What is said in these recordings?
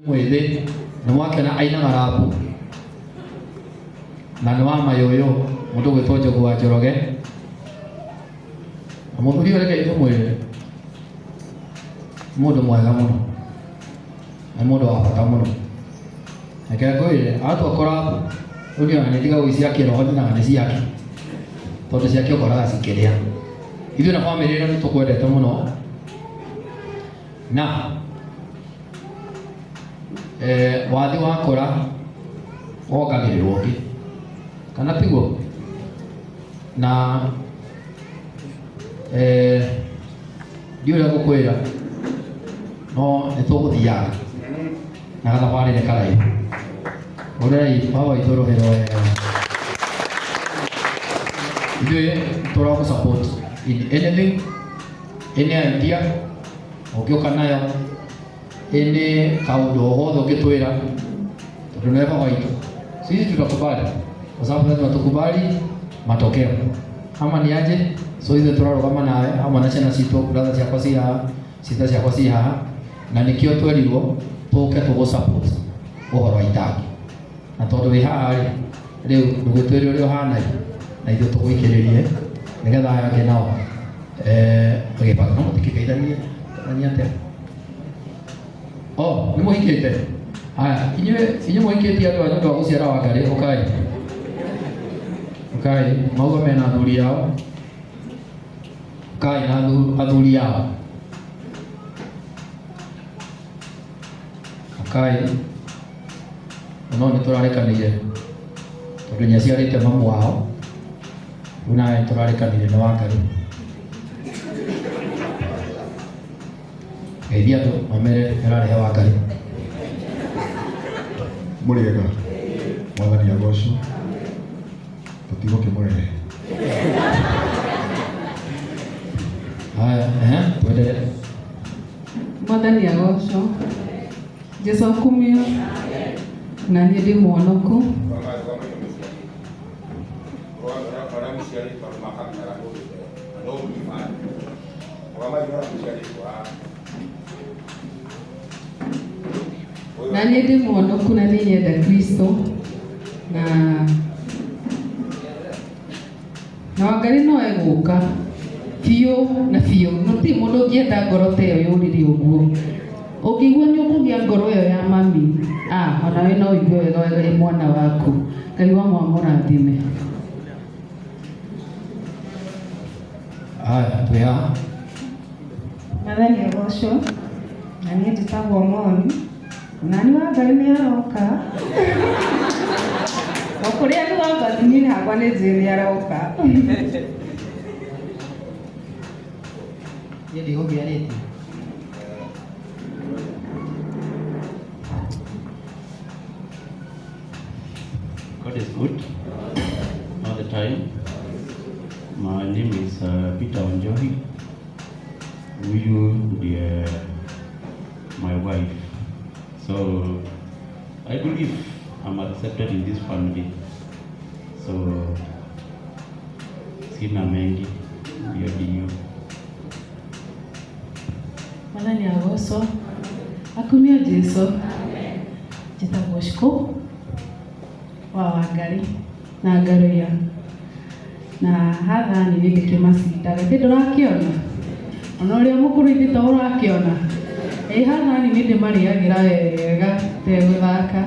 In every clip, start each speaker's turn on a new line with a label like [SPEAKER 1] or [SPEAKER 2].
[SPEAKER 1] Mwĩthĩ nĩ mwakĩona ainaga rapu na nĩ wa mayũyũ mũndũ gwĩtwo Njogu wa Njoroge na mũthuri ũyũ reke tũmwĩre nĩ mũndũ mwega mũno, nĩ mũndũ wa bata mũno. Reke ngwĩre atua kũrapu rĩu niĩ ona nĩ ndigagwo cia kĩroho nyinaga nĩ ciake tondũ ciake ũkoraga cikĩrĩa. Ithuĩ na bamĩrĩ ĩno nĩ tũkwendete mũno na wathi wakũra wongagĩrĩrwo ũngĩ kana tiguo? Na ndiũĩ ũrĩa ngũkwĩra no nĩ tũgũthiaga na gathabarĩ nĩ karaihu. Ũrĩrai baba witũ rũhĩ wega. Ithuĩ tũragũ support in anything, any idea ũngĩũka nayo, any kaũndũ o gothe ũngĩtwĩra, tondũ nĩwe baba witũ. Sisi tutakubali kwa sababu lazima tukubali matokeo ama ni aje? So ithuĩ tũrarũgama nawe hamwe na ciana citũ, brother ciakwa ci haha, sister ciakwa ci haha, na nĩkĩo twerirwo tũke tũgũ support ũhoro wa itangi, na tondũ wĩ haha rĩ, rĩu ndũgĩtwĩre ũrĩa ũhana ĩ, na ithuĩ tũgũikĩrĩrie nĩgetha aya angĩ nao magĩbanga. No mũtikĩgeithanie geithanie atĩa? Oh, nĩ mũhikĩte? Haya, inyuĩ mũhikĩtie andũ a nyũmba gũciara Wangarĩ, ũkai. Ũkai, mauga mena athuri ao. Ũkai na athuri ao. Ũkai. No nĩ tũrarekanĩire tondũ nĩ aciarĩte mamu wao. Rĩu nawe nĩ tũrarekanĩire nĩ Wangarĩ. Geithia andũ mamere nĩ ũrarehe Wangarĩ.
[SPEAKER 2] Mũrĩega, mwathani agocwo, tũtigũkĩmũrehe.
[SPEAKER 1] Haya, tuendelee.
[SPEAKER 3] Mwathani agocwo, Jesu akumio, na niĩ ndĩ mũhonoku. Na niĩ ndĩ mũhonoku na nĩ nyenda Kristo na Wangarĩ no egũka biũ na biũ. Gũtirĩ mũndũ ũngĩenda ngoro ta ĩyo yũrĩre ũguo. Ũngĩigua nĩ ũkũgĩa ngoro ĩyo ya mami, onawe no ũigue wega wega ĩ mwana waku. Ngai wa mwamũrathime.
[SPEAKER 1] Haya, twĩ haha.
[SPEAKER 4] Mwathani agocwo, na niĩ njĩtagwo Moni, na nĩ Wangarĩ nĩ aroka. O kũrĩa nĩ wa niĩ hakwa nĩ njũĩ nĩ aroka.
[SPEAKER 1] Niĩ ndigũkĩarĩtie.
[SPEAKER 5] God is good all the time. My name is Peter Wanjohi. Huyu ndiye my wife. So I believe I'm accepted in this family. So sina mengi, ndio ndio.
[SPEAKER 3] Mwathani agocwo, akumio Jesu. Njĩtagwo Shiko wa Wangarĩ na Ngaruiya, na haha nĩ ndĩkĩmacindaga ĩndĩ ndũrakĩona ona ũrĩa mũkũrũ ithe to ũrakĩona ĩ haha nĩ ndĩmarĩagĩra wega tegũthaka.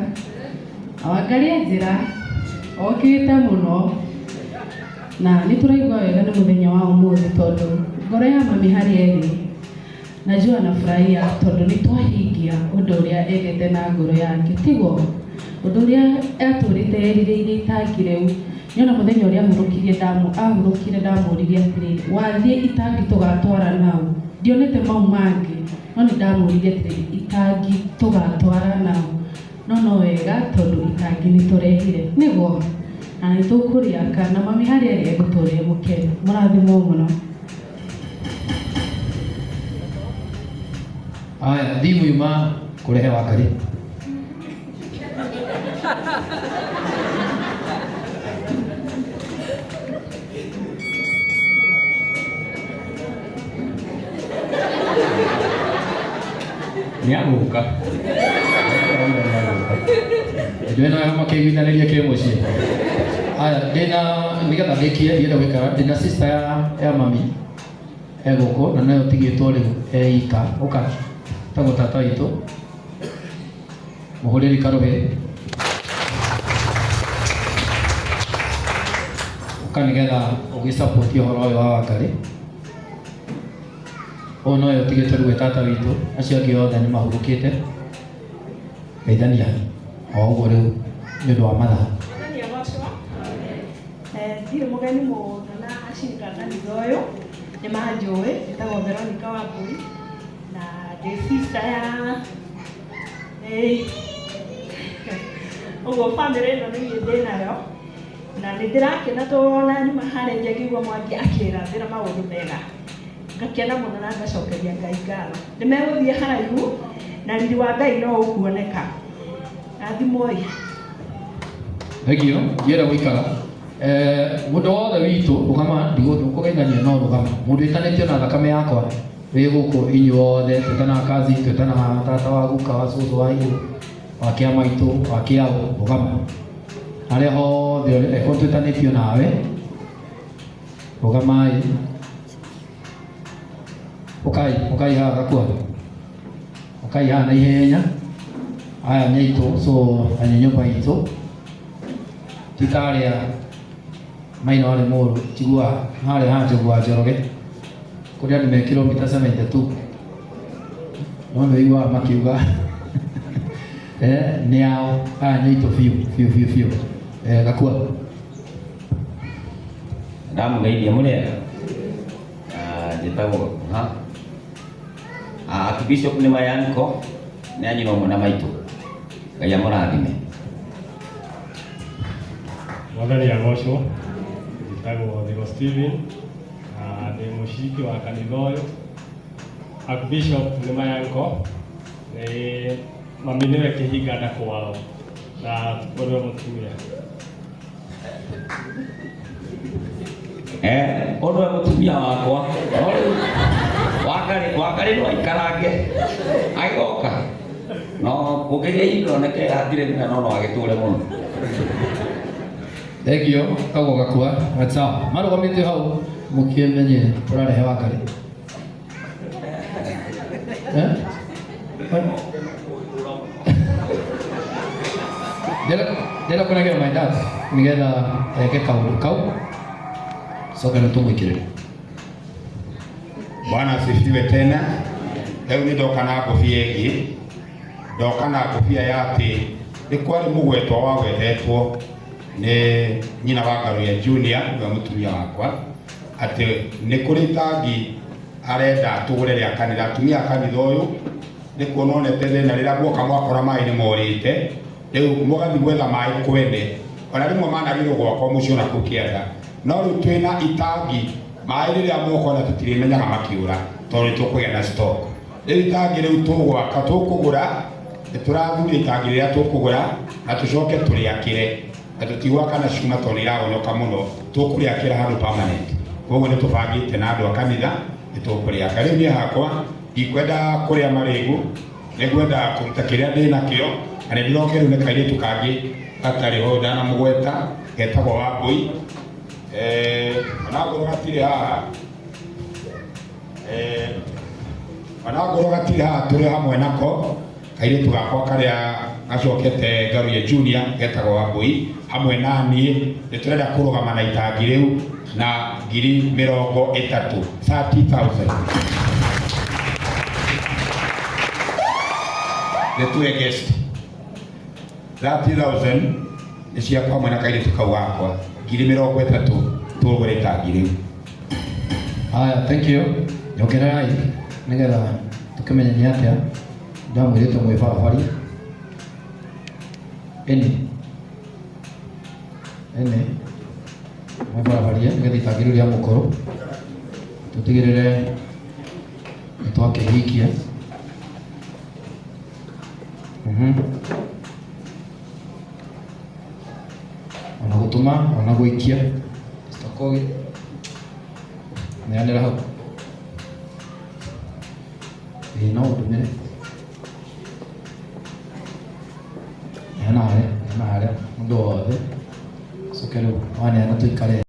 [SPEAKER 3] Wangarĩ anjĩra okĩte mũno na nĩ tũraigua wega nĩ mũthenya wa ũmũthĩ tondũ ngoro ya mami harĩa ĩrĩ najua anafurahia tondũ nĩ twahingia ũndũ ũrĩa endete na ngoro yake, tiguo? Ũndũ ũrĩa atũrĩte erirĩirie itangi rĩu. Nĩona mũthenya ũrĩa ahurũkirie ahurũkire ndamũririe atĩrĩrĩ, wathiĩ itangi tũgatwara nau? Ndionete mau mangĩ, no nĩ ndamũririe atĩrĩrĩ, itangi tũgatwara nau? No no wega tondũ itangi nĩ tũrehire, nĩguo? Na nĩ tũkũrĩaka na mami harĩa arĩ egũtũũra e mũkenu. Mũrathimwo mũno.
[SPEAKER 1] Haya, thimu yuma kũrehe Wangarĩ.
[SPEAKER 5] Nĩ agũka.
[SPEAKER 1] Ndĩna makĩiguithanĩria kĩ mũciĩ. Aya ndĩna nĩgetha ndĩkie ndienda gwĩkara ndĩna sister ya mami egũkũ na noyo tigĩtwo rĩu eika ũka tagwo tata witũ mũhũrĩri karũhĩ ũka nĩgetha ũgĩsupport ũhoro ũyũ wa Wangarĩ. Ũyũ noyo tigĩtwo rĩu tata witũ, acio angĩ othe nĩ mahurũkĩte. Geithania o ũguo rĩu nĩ ũndũ wa mathaa.
[SPEAKER 6] Ndirĩ mũgeni mũno na acirika a kanitha ũyũ nĩ manjũĩ, njĩtagwo Veronica Wambui na ndĩ sister ya ũguo bamĩrĩ ĩno nĩ niĩ ndĩ nayo na nĩ ndĩrakena tondũ nyuma harĩa nja ngĩigua Mwangi akĩrathĩra maũndũ mega ngakena mũno na ngacokeria Ngai ngatho. Nĩ megũthiĩ haraihu na riri wa Ngai no ũkuoneka. Rathimwoi.
[SPEAKER 1] Thengio, ndienda gũikara. Mũndũ wothe witũ rũgama, ndũkũgeithania no rũgama. Mũndũ wĩtanĩtio na thakame yakwa wĩ gũkũ inyuothe, twĩtanaga kazi, twĩtanaga tata wa guka wa cũcũ wa ithu wa kĩama itũ wa kĩao, rũgama. Harĩa hothe ũrĩ, angĩkorwo twĩtanĩtio nawe rũgamai. Ũkai, ũkai haha gakua. Ũkai haha na ihenya. Aya nĩ aitũ, so anya nyũmba itũ. Ti ta arĩa maina warĩ mũũru, njiguaga harĩa ha Njogu wa Njoroge kũrĩa andũ me kilomita 72 no nĩ ũiguaga makiuga nĩ ao. Aya nĩ aitũ biũ biũ biũ biũ. Gakua.
[SPEAKER 7] Ndamũgeithia mũrĩega. Njĩtagwo Gakuha. Archbishop nĩ Mayanko, nĩ anyina ũmwe na maitũ. Ngai amũrathime.
[SPEAKER 8] Mwathani agocwo. Njĩtagwo Thigo Steven na ndĩ mũciriki wa kanitha ũyũ. Archbishop nĩ Mayanko, nĩ mami nĩwe kĩhinga nda kwao na ũrĩa mũtumia.
[SPEAKER 7] Ũndũ wa mũtumia wakwa. No rĩu Wangarĩ no aikarange agĩgoka no kũngĩgĩa indo oneke hatirĩ thĩna no no agĩtũre mũno.
[SPEAKER 1] Thengio, kagwo gakua. Sawa, marũgamĩte hau mũkĩmenye tũrarehe Wangarĩ. Ndĩrenda kũnengera my dad nĩgetha eke kaũndũ kau coke rĩu tũmwĩkĩrĩre.
[SPEAKER 9] Bwana asifiwe tena. Rĩu nĩ ndoka na ngũbia ĩngĩ, ndoka na ngũbia ya atĩ nĩ kwarĩ mũgwetwa wagwetetwo nĩ nyina wa Ngaruiya Junior, nĩwe mũtumia wakwa, atĩ nĩ kũrĩ itangi arenda tũgũre rĩa kanitha. Atumia a kanitha ũyũ nĩ kuona onete thĩna rĩrĩa guoka mwakora maĩ nĩ morĩte, rĩu mũgathiĩ gwetha maĩ kwene, ona rĩmwe managĩrwo gwakwa mũciĩ ona kũu kĩanda. No rĩu twĩna itangi maĩ rĩrĩa moka ona tũtirĩmenyaga makĩũra tondũ nĩ tũkũgĩa na stock. Rĩu itangi rĩu tũgwaka tũkũgũra, nĩ tũrathuria itangi rĩrĩa tũkũgũra na tũcoke tũrĩakĩre, na tũtigwaka na cuma tondũ nĩ iragonyoka mũno, tũkũrĩakĩra handũ permanent. Koguo nĩ tũbangĩte na andũ a kanitha nĩ tũkũrĩaka. Rĩu niĩ hakwa ndikwenda kũrĩa marĩgũ, nĩ ngwenda kũruta kĩrĩa ndĩ nakĩo, na nĩ ndĩrokerwo nĩ kairĩtu kangĩ gatarĩ ho ndanamũgweta getagwo Wambui. Onangorwo gatirĩ haha, onangorwo gatirĩ haha tũrĩ hamwe nako kairĩtu gakwa karĩa gacokete Ngaruiya Junior getagwo Wambui hamwe na niĩ nĩ tũrenda kũrũgama na itangi rĩu na 30,000, 30,000. The two guest 30,000 nĩ ciakwa hamwe na kairĩtu kau gakwa 30,000 tũgũre itangi rĩu.
[SPEAKER 1] Haya, thank you. Nyongererai nĩgetha tũkĩmenye nĩ atĩa ndamwĩrĩte mwĩ barabari. Ĩni ĩni mwĩ barabarie nĩgetha itangi rĩu rĩa mũkũrũ tũtigĩrĩre nĩ twakĩhingia. Ona gũtũma ona gũikia Kogi neanĩra hau. Ĩĩ no ũndũmĩre. Neana harĩa, na harĩa mũndũ wothe coke rĩu waneana tũikare.